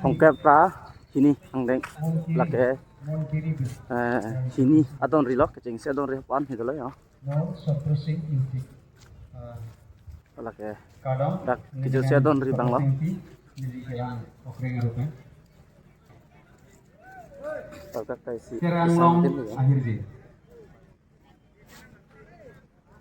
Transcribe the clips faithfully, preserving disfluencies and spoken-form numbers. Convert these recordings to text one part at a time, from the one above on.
Hongkep ra hini angdeng lake, eh, hini adonri lo, kechengsi adonri pan hidolo ya. Lake dak kejutsi adonri abang lo. Dak kaisi Seranglong kisam din ya. Ahirji.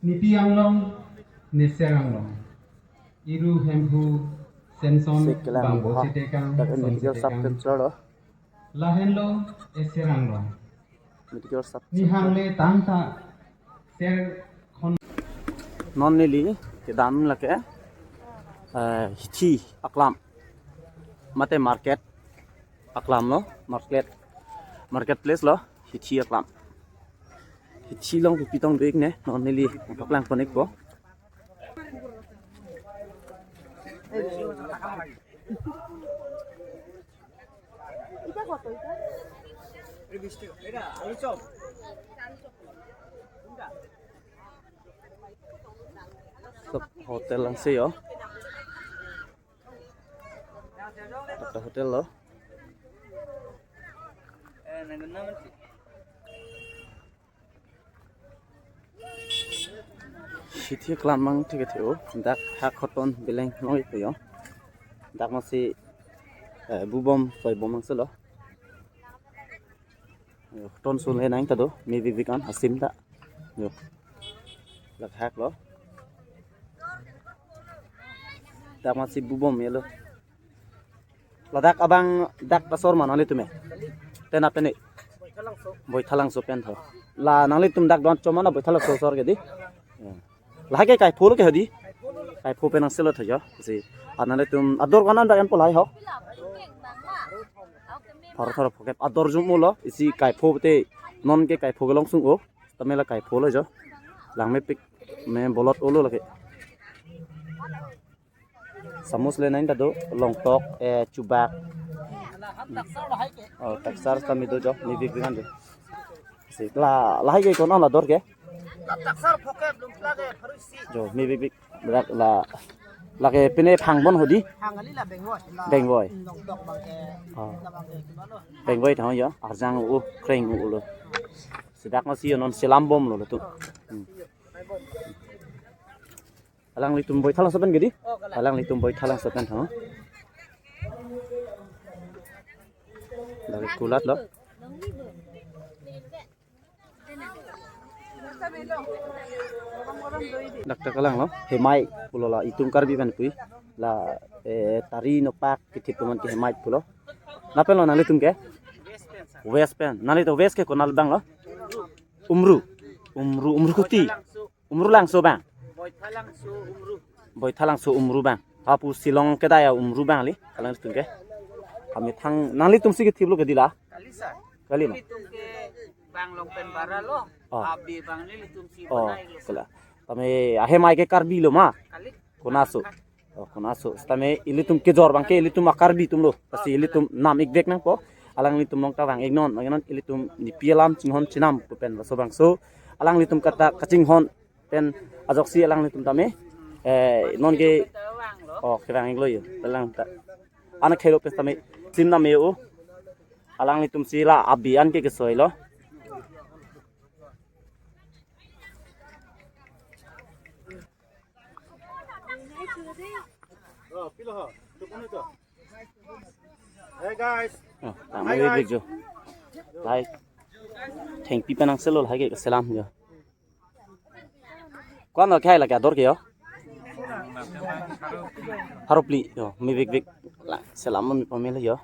Nipi Anglong, Neser Anglong, Iru Hemphu, Senson, si kelang Bambo ha. Chetekang, dak Son medical sub Chetekang. Center lo. Lahenlo Eser Anglong. Medical sub center. Nihangle tangta ser khon. Non neli kedam lake, eh, hithi aklam. Mate market aklam lo, market, market place lo, hithi aklam. Hithi along pipi tong dek ne, non neli thoklang konek po. Sob hotel langse yo. Dak hotel lo. Hithi aklam mang thik ke theo. Dak hak hoton beleng long ipo yo. Dak masi, eh, bubom, soibom mang selo. Yo, ton sun le nang ta do, me bibik an asim ta. Yo. Dak hak lo. Dak masi bubom ye lo. Ladak abang dak asor ma nanglitum e. Tena pene. Boithalangso pen tho. La nanglitum dak don choma na Boithalangso asor ke di. Ya. Lahai ke kaipho lo ke hadi. Kaipho pen angselo tho yo. Si. Analitum ador kanan dak en polai ho. Pharo pharo phokep ador jum ulo. Isi kaipho te non ke kaipho ke long sung o. Tame la kaipho lo jo. Langmepik me bolot ulo lake. Samus le nang ta do, longtok, eh, chubak. Oh, taksar kami do jo, me bibik an do. Si, la, lahai ke konon la ador ke? Taksar phokep lum pla ke pharusi. Jo, me bibik, la, la, lake pine phangbon hodi? Phang kali la bengvoi. La Bengvoi. Longtok abang ke, Oh. La abang ke, kima lo? Bengvoi thang yo, arjang u, kreng u lo. Si dak masi yo non selam bom lo lo tu. Hmm. Alanglitum Boithalangso pen ke di? Oh, kalang. Alanglitum Boithalangso pen tho. Dari kulat lo. Dak ta kalang lo. Hemai pulo la itum Karbi pen pui. La, eh, tari nopak kithip teman ke hemai pulo. Lapen lo nanglitum ke? West pen. Nanglitum West ke konal abang lo? Umru. Umru, Umru kuti. Umru Langso abang. Boithalangso Umru. Boithalangso Umru abang. Hapu Shillong kedai a Umru abang li. Alanglitum ke. Kami thang nanglitum si kethip lo ke di la. Kali sa. Kali ma. Nelitum ke bang long pen bara lo. Oh. Abi abang nelitum si Oh, bonai lo. Kala. Kami ahemai ke Karbi lo ma. Kali. Konaso. Oh, konaso. Sitame ilitum kejor abang ke ilitum a Karbi atum lo. Pasi ilitum nam ik vek nangpo. Alanglitum long ta vang ik non, vang ik non ilitum nipi alam chinghon chinam pu pen laso abangso. Alanglitum kata kachinghon pen ajoksi alanglitum tame. Eh, non ke, oh, kevang ik lo yo. Alang ta. Anak khelo pen tame. Sim nam yo. Alanglitum si la abi an ke kesoi lo. Hey guys. Oh, tang Hi, me guys. Video. Like. Thengpi pen angselo hai ke selam yo. Ko-an lo khai lake ador ke yo. Pharo phli yo, me bibik bik. La selam mo mi pamela yo.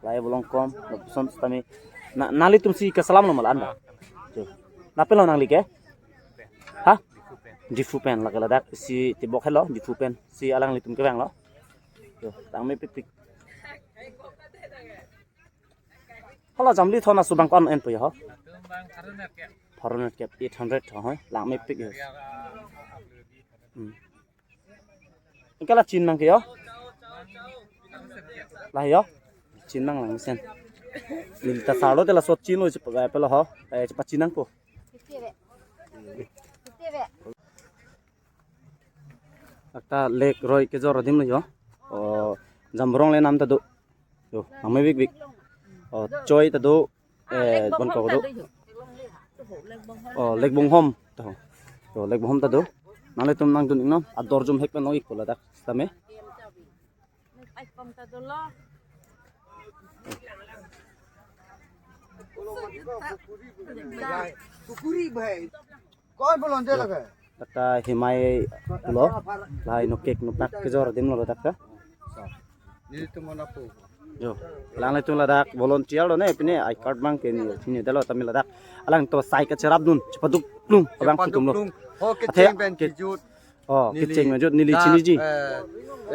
Lahai bolong kom, lapuson sitame. Na, nanglitum si keselam lo ma la-an ta. Jo. Lapen lo nangli ke? Ha? Diphu pen, lake ladak si tibok helo, Diphu pen. Si alanglitum kevang lo. Jo, tang mepik pik. Hala jamli thon asu abang ko-an enpo ya ho? Pharo net kep eight hundred tho ho, lang mepik ya. Hmm. Anke la chin nang ke yo? La yo? Chin nang lang mesen. Neli ta sarlo te laso chin lo chepa, eh, pelo ho. Eh, chepa chin nangpo. Fifty ve. Fifty ve. Dak ta Lake Roy kejor adim lo jo. O, Jamrong le nam ta do. Jo, nang me bik bik. O, choi ta do. Eh, bon ko do. O, Lake Bonghom ta ho. Jo, Lake Bonghom ta do. Nanglitum nangdun iknon. Ador jum hek pen long ik ko ladak sitame. Koi bolon de lage. Dak ta himai lo, lahai nokek nopak kejor adim lo dak ta. Nelitum mana po? Jo, alanglitum ladak volunteer lo ne, pine I card abang ke ne, sini dalo tame ladak. Alang to sai kacherapdun, chepaduk plung, abang chepaduk putum lo. Plung. Ho, athe kecheng pen ke-, kejut. Oh, neli kecheng pen jut, neli dak, chiniji. Eh,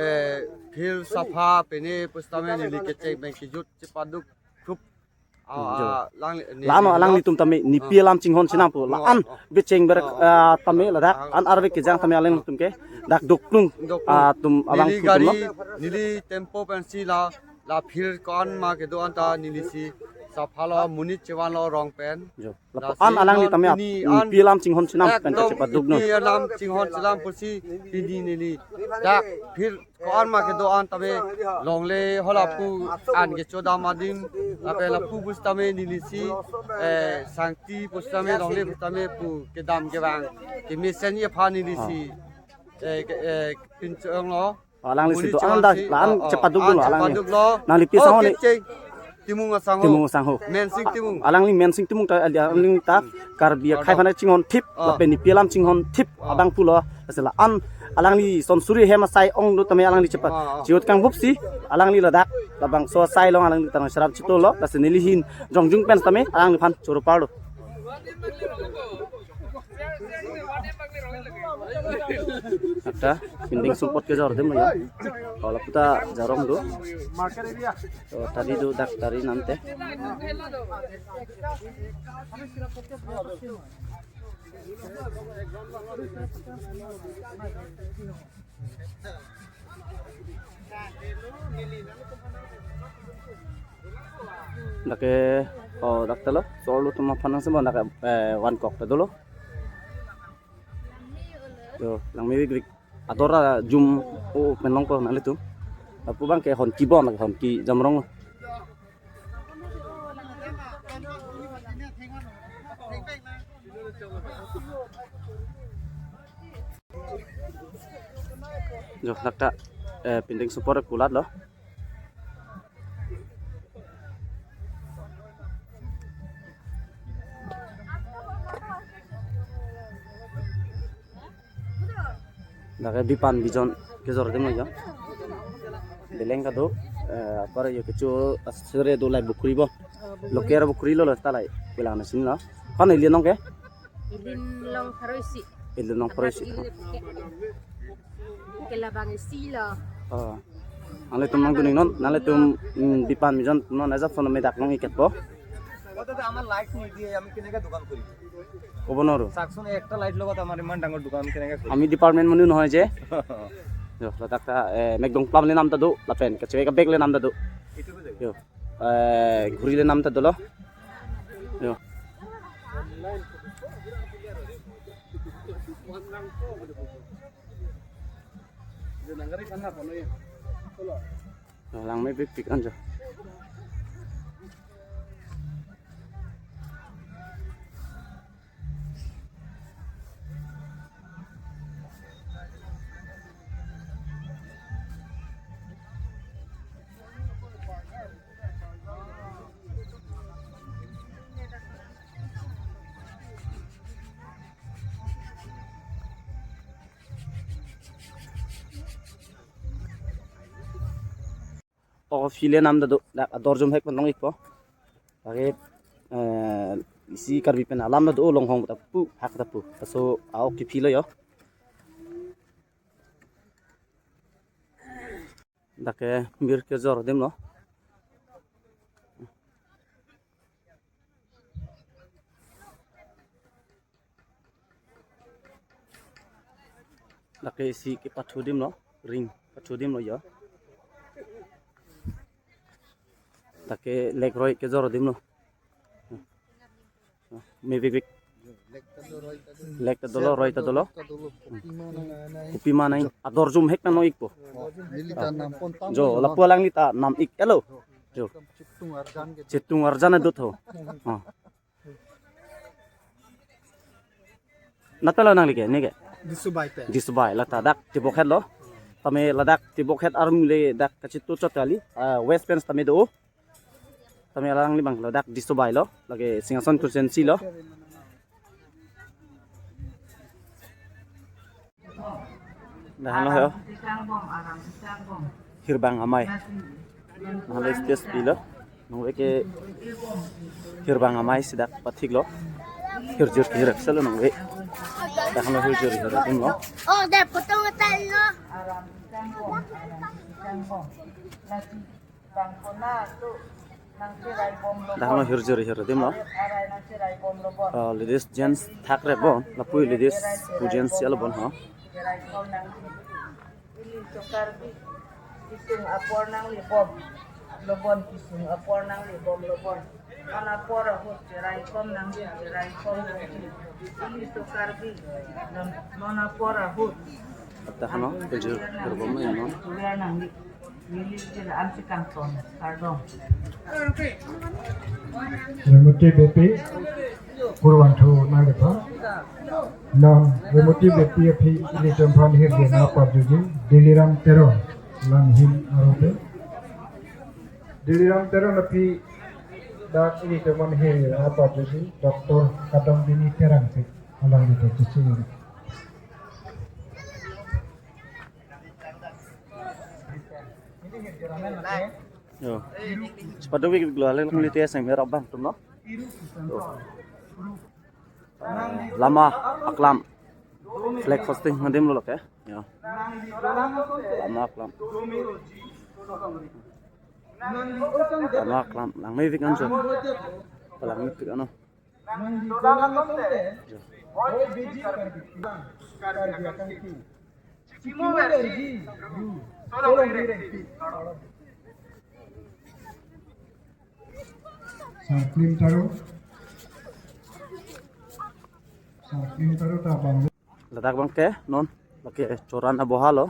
eh, field sapha pine pusitame neli kecheng pen kejut, chepaduk thup. Ah, jo. Ah, lang, ne, la-an ne, alanglitum tame nepi alam chinghon chinam pu. Ah, la-an, ah, ah, becheng ber, ah, ah, tame ladak, ah, an arve kejang tame alanglitum ke dak dukplung, dukplung. Ah, atum abang neli putum lo. Gari, neli tempo pensi la, la field ko-an ma kedo-an ta neli si sapha lo, monit chevan lo rong pen. Jo. Lapu lasi an alangli tame pini an nepi alam chinghon chinam pen ekdom kachepaduknon. Nepi alam chinghon chinam pusi pini neli dak field ko-an ma kedo-an tame longle holapu an kechodam adim, lapen lapu pusitame neli si, eh, sangti pusitame longle pusitame pu kedam kevang kemesen ye pha neli si, eh, ke, eh, pinchong lo. Oh, alangli si monit do-an chevan dak si, la-an, oh, oh, chepaduk, ah, dun lo alangli. Chepaduk lo. Nanglipi asangho ne? Kecheng Timung asangho. Timung asangho. Mensing Timung. Alangli Mensing Timung ta, alangli ta Karbi akhai, Karbi akhai aphan chinghon thip, oh, lapen nepi alam chinghon thip, oh, abang pulo. Lasi la-an alangli son suri hem asai ong do tame alangli chepa-, oh, oh, chiut kangbup si, alangli ladak labangso asai along alangli tang cherap chitolo, lasi neli hin jongjung pen tame alangliphan choro parlo. Dak ta pinding sumpot kejor adim lo ya. Kalau kita jarong do. Oh, tari do dak tari nangte. Dak ke, oh, dak ta lo, solo tuma panang semua dak ke, eh, van kok ta dolo. Yo, lang me bik bik. Ador arjum, oh, pen long ko nanglitum. Lapu abang ke Honki bon, Honki Jamrong. Jo, dak ta, eh, pinding sumpot kulat lo. Dak ke bipan bijon kejor adim lo ya. Beleng kado, eh, apar yo kecho asore do lai bukuri bo. Loker bukuri lo lo ta lai. Bilang na sin lo. Pan ili nong ke? Ili nong pharo isi. Ili nong pharo isi. Ili ke. Ke labang isi lo. Oh. Nanglitum nangdun iknon, nanglitum, mm, bipan bijon non ajat phone me dak long iketpo. ও দাদা, আমার লাইট নিদিয়ে আমি কেনেকে দোকান খুলিম? ক'ব নোৱাৰো। চাওকচোন, একটা লাইট লগাতে আমাৰ ইমান ডাঙৰ দোকান কেনেকে খুলিম? আমি ডিপাৰ্টমেণ্ট মানুহ নহয় যে। Jo, ladak ta, eh, Megdong Plum le nam ta do, lapen kachewek abag le nam ta do. এইটো হৈ যাব। Jo. Eh, ghuri le nam ta dolo. Jo. Lang me bik bik an jo. O, field le nam ta do, dak ador jum hek pen long ikpo. Lake, eh, isi Karbi pen alam ta do, longhong ta pu, hak ta pu. Laso a-ok ke field lo yo. Dak ke mir kejor adim lo. Dak ke isi kepathu adim lo, ring pathu adim lo ya. Dak ke Lake Roy kejor adim lo. Me bik bik. Lek ta dolo, roi ta dolo. Kopi ma nang. Ador jum hek nang non-ikpo. Neli ta nam pon tam. Jo, lapu alangli ta nam-ik-etlo. Jo. Chitung arjan ke. Chitung arjan adut ho. Oh. Natpelo nangli ke, ne ke? Disubai pen. Disubai, la ta dak Tibokhet lo. Tame ladak Tibokhet armu le dak kachitu chot kali. Ah, West pen tame do. Tame alangli abang ladak Disubai lo, lake Singhason constituency lo. Dah lo ho. Hirbang Amei. Nahale stage pilo. Nangve ke Hirbang Amei si dak pathik lo. Hirjur hirjur selo nangve. Dah lo hirjur hirjur adim lo. Oh, deh potong talo. Dah lo hirjur hirjur adim lo. Uh, ladies, gents thakre bon, lapu ladies pu gents ya lo bon ho. Ili to Karbi, kisung apor nanglebom lobon, kisung apor nanglebom lobon. Non apor ahut cheraikom nangji, cheraikom nangji. Ili to Karbi, non, non apor ahut. Ata hano, kejo, berbom ya, non. Tulian nangji. Neli kira ansi kangton, kardom. Remoti Beypi, kurwanthu nangketha. Non Remoti Beypi aphi ilitum aphan hirjume parjuji, Diliram Teron, Langhin arope. Diliram Teron aphi dak ilitum aphan hirjume parjuji, Doctor Kadambini Terangpi, alangli ta chiching. Yo. Sepatu wik lo, ale nangli tia seng merah bang tum lo. Yo. Lama aklam. Flag hosting adim lo lake. Yo. Lama aklam. Lama aklam. Langmei wik anjo. Langmei wik ano. Sarklim Taro. Sarklim Taro ta bang. Ladak abang ke non, lake Choran Aboha lo.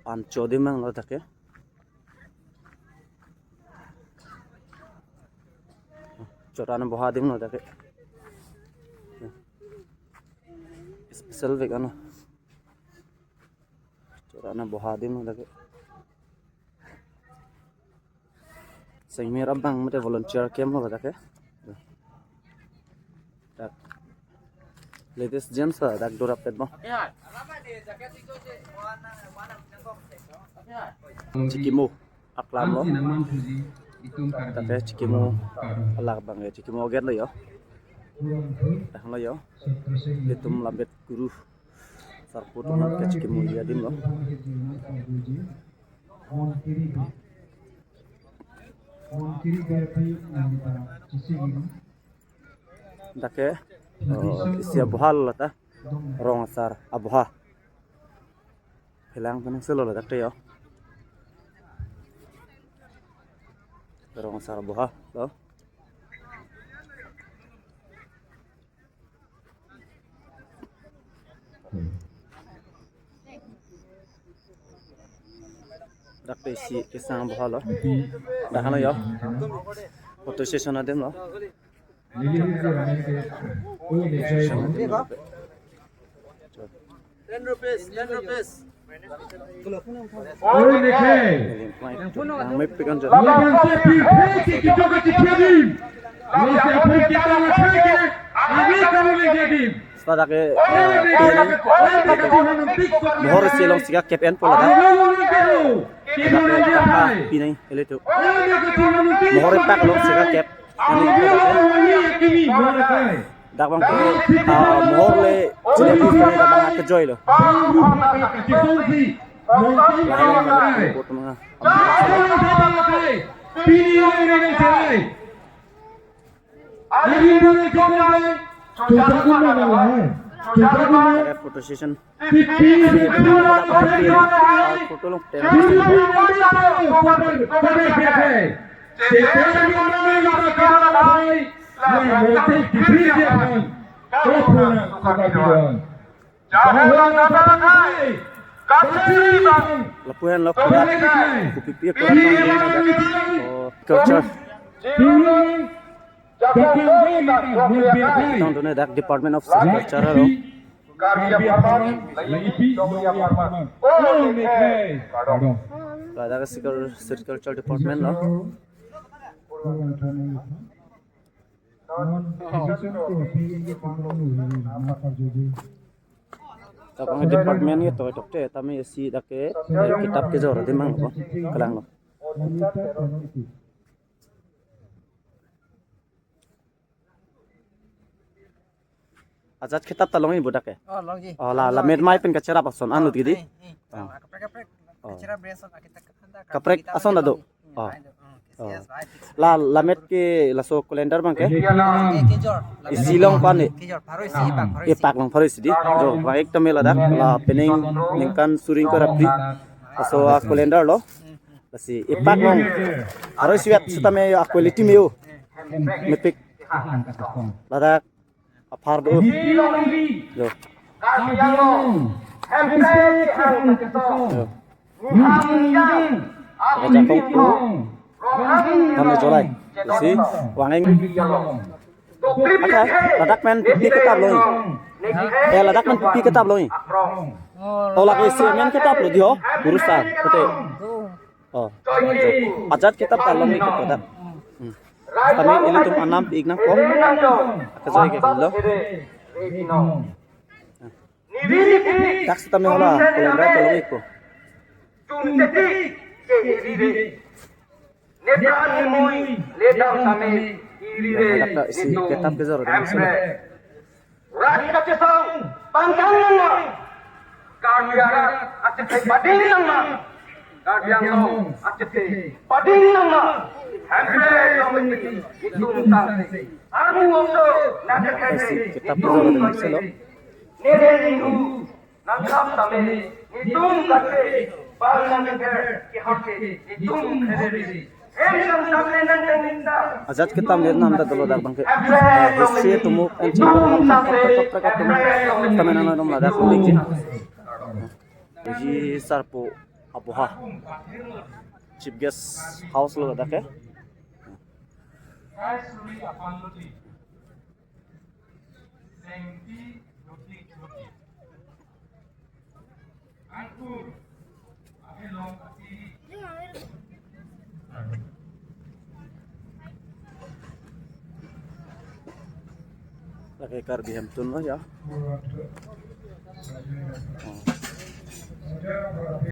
Pancho adim abang ladak ke. Choran Aboha adim lo dak ke. Special vek ano. Choran Aboha adim lo dak ke. Seng merah bang mate volunteer camp lo dak ke. Dak. Ladies, gents, ah, dak dorap pet bang. Chikimo aklam lo. Tate chikimo alak bang ya, chikimo aget lo yo. Dah lo yo. Ilitum lambet guru. Sarpo atum ke chikimo adim lo. Dak ke, oh, isi aboha lo ta. Rong asar aboha. Phelang penang selo ladak te yo. Rong asar aboha lo. Dak te isi kesang aboha lo. Dak ano yo. Photo session adim lo. Ten rupees, ten rupees. Oi, Nikhil. Nang mepik anjo. Laban se pirthe ke kito kachiphe adim. Laban se apor kita lakhai ke, ave kamu lagi adim. Seta dak ke, eh, pini, mohor isi along sika kep enpo ladak. Dak ke, ah, pini, ilitum. Mohor epak along sika kep. Dak abang ke, ah, mohor le chile pis kami dak abang ke joy lo. Lain lain mana report mana. Photo session. Photo long tem. Lapu henlo kopipi ako, oh, culture. Tang done dak Department of Culture alo. Ladak Sericulture, Sericulture Department lo. Dak abang department ke toy tokte, tame isi dak ke, eh, kitap kejor adim abang lo, kelang lo. Ajat kitap ta longji bo dak ke? Oh, longji. Oh, la, la met mai pen kacherap ason anut gidi. Eh, eh. Oh. Kaprek, kaprek. Oh. Kacherap bre ason, akita kanda, kaprek ason dak do. Hmm, oh. Bai do. Hmm, oh. Yes, bai, fix. La, la met ke laso calendar abang ke? Ke, kejor. Isi along pan ni? Kejor, pharo isi, epak, pharo isi. Epak along pharo isi di. Jo, abang ik tame ladak, la pening ningkan suri ingkoi ra phli. Laso a calendar lo. Hmm, hmm. Lasi epak along pharo isi vet setame a quality me-o. Mepik. Ladak aphar do. Lo. Karbi Anglong, Hemprek kehang kachetong. Lo. Muhang yang, Raja Kongku. Kami jolai. Si, wangeng. Aka, ladak pen pipi kitap longji. Eh, ladak pen pipi kitap longji. To lake isi amen kitap lo di ho, guru sir, pute. Oh. Ajat kitap ta longji ke ladak. Hmm. Tame ilitum anam pi-ik nangpo. Akejoi ke lo. Dak setame hala calendar ta longji ko. Chuntetik ke irire. Nepran nemui ledam tame irire. Ya, dak ta isi nitum kitap kejor adim isi lo. Hemprek. Rat kachetong pangkang nangma. Karbi arat achethe pading nangma. Karbi Anglong achethe pading nangma. Hemprek committee itum tangte. Armu oso nangkethek. Isi kitap kejor adim isi lo. Nere ringu nangkap tame, netum kate, bang nangkethek, kehorte, netum kherere. Hem nangkap le nangkang ninda. Ajat kitap le nam ta dolo dak abang ke. History atum pen chinglo nam ta tok tok tok tok. Tame nang nom ladak ko dikji. Ji sarpo abuha. Chief guest house lo ladak ke. Lake Karbi Hemtun lo ya. Oh.